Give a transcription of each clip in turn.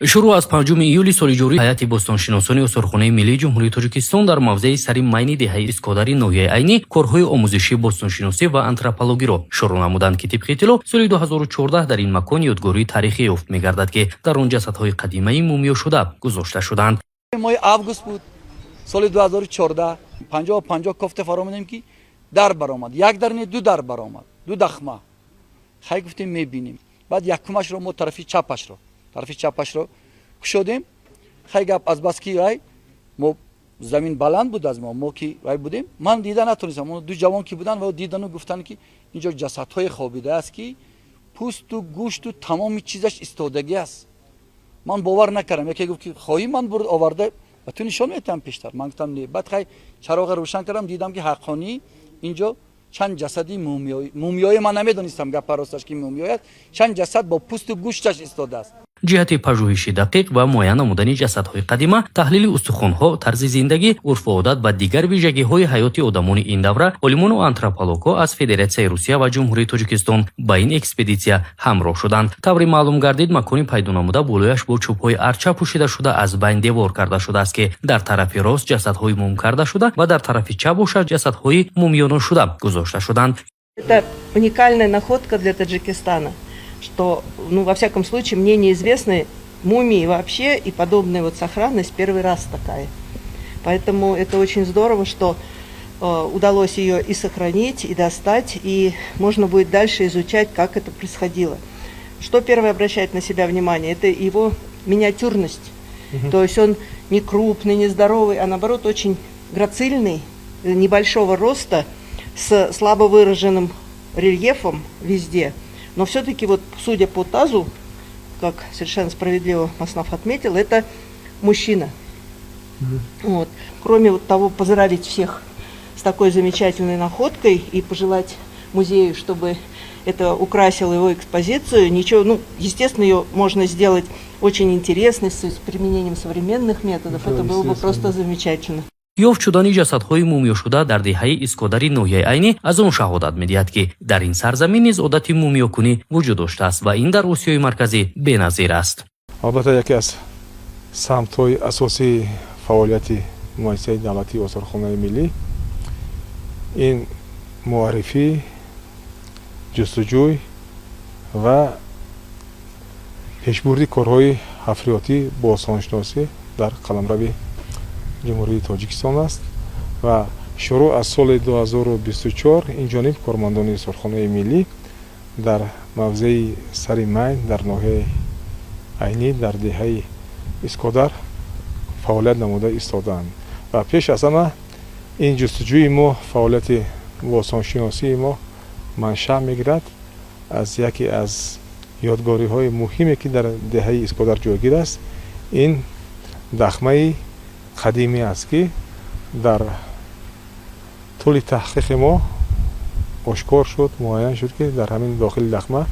Шурӯъ аз 5 июли соли ҷорӣ ҳайати бостоншиносони Осорхонаи миллии Ҷумҳурии Тоҷикистон дар мавзеи Сари Майни деҳаи Искодари ноҳияи Айнӣ корҳои омӯзишии бостоншиносӣ ва антропологиро шурӯъ намуданд, ки тибқи иттилоъ, соли 2014 дар ин макон ёдгории таърихӣ ёфт мегардад, ки дар он ҷасадҳои қадимаи мумиёшуда гузошта шуданд. Моҳи август буд, соли 2014. 50-50 кофта фаромадем, ки дар баромад, як дар не, ду дар баромад, ду дахма. Хай, гуфтем, мебинем. Баъд якумашро мо тарафи чапашро кушодем. Хай, гап азбаски вай мо замин баланд буд аз мо ки вай будем, ман дида натонистам. Ду ҷавон ки буданд ва дидану гуфтанд, ки инҷо ҷасадҳое хобидааст, ки пӯсту гӯшту тамоми чизаш истодагӣ аст. Ман бовар накардам. Яке гуфт, ки хоҳӣ, ман бурд оварда ба ту нишон метиҳам пештар. Ман гуфтам, не. Баъд хай, чароға рӯшан кардам, дидам, ки ҳаққонӣ инҷо чанд ҷасади мумиёӣ, ман намедонистам, гапа росташ, ки мумиёй аст, чанд ҷасад бо пӯсту гӯшташ истодааст. Ҷиҳати пажӯҳиши дақиқ ва муайян намудани ҷасадҳои қадима, таҳлили устухонҳо, тарзи зиндагӣ, урфу одат ва дигар вижагиҳои ҳаёти одамони ин давра олимону антропологҳо аз Федератсияи Русия ва Ҷумҳурии Тоҷикистон ба ин экспедитсия ҳамроҳ шуданд. Тавре маълум гардид, макони пайдо намуда болояш бо чӯбҳои арча пӯшида шуда, аз байн девор карда шудааст, ки дар тарафи рост ҷасадҳои мум карда шуда ва дар тарафи чап бошад, ҷасадҳои мумиёношуда гузошта шуданд. Это уникальная находка для Таджикистана, что, ну, во всяком случае, мне неизвестны мумии вообще, и подобная вот сохранность первый раз такая. Поэтому это очень здорово, что удалось ее и сохранить, и достать, и можно будет дальше изучать, как это происходило. Что первое обращает на себя внимание, это его миниатюрность. То есть он не крупный, не здоровый, а, наоборот, очень грацильный, небольшого роста, с слабо выраженным рельефом везде. Но все-таки вот, судя по тазу, как совершенно справедливо Маснаф отметил, это мужчина. Вот. Кроме вот того, поздравить всех с такой замечательной находкой и пожелать музею, чтобы это украсило его экспозицию. Ничего, ну, естественно, ее можно сделать очень интересной с применением современных методов. Да, это было бы естественно. просто замечательно. Ёфт шудани ҷасадҳои мумиёшуда дар деҳаи Искодари ноҳияи Айнӣ аз он шаҳодат медиҳад, ки дар ин сарзамин низ одати мумиёкунӣ вуҷуд доштааст ва ин дар Осиёи Марказӣ беназир аст. Албатта, яке аз самтҳои асосии фаъолияти Муассисаи давлатии Осорхонаи миллӣ ин муаррифӣ, ҷустуҷӯй ва пешбурди корҳои ҳафриётӣ, бостоншиносӣ дар қаламрави Ҷумҳурии Тоҷикистон аст ва шурӯъ аз соли 2024 инҷониб кормандони Осорхонаи миллӣ дар мавзеи Сари Майн дар ноҳияи Айнӣ дар деҳаи Искодар фаъолият намуда истодаанд. Ва пеш аз ҳама ин ҷустуҷӯи мо, фаъолияти бостоншиносии мо маншаъ мегирад аз яке аз ёдгориҳои муҳиме, ки дар деҳаи Искодар ҷойгир аст. Ин дахмаи қадимӣ аст, ки дар тӯли таҳқиқи мо ошкор шуд, муайян шуд, ки дар ҳамин дохили дахма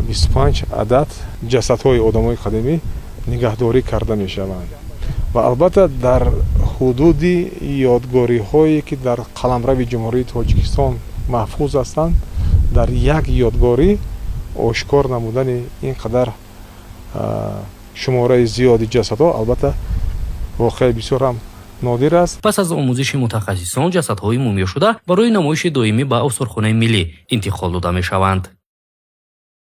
25 адад ҷасадҳои одамои қадимӣ нигаҳдорӣ карда мешаванд. Ва албатта, дар ҳудуди ёдгориҳое, ки дар қаламрави Ҷумҳурии Тоҷикистон маҳфуз ҳастанд, дар як ёдгорӣ ошкор намудани ин қадар шумораи зиёди ҷасадҳо албатта воқеаи бисёр ҳам нодир аст. Пас аз омӯзиши мутахассисон, ҷасадҳои мумиёшуда барои намоиши доимӣ ба Осорхонаи миллӣ интиқол дода мешаванд.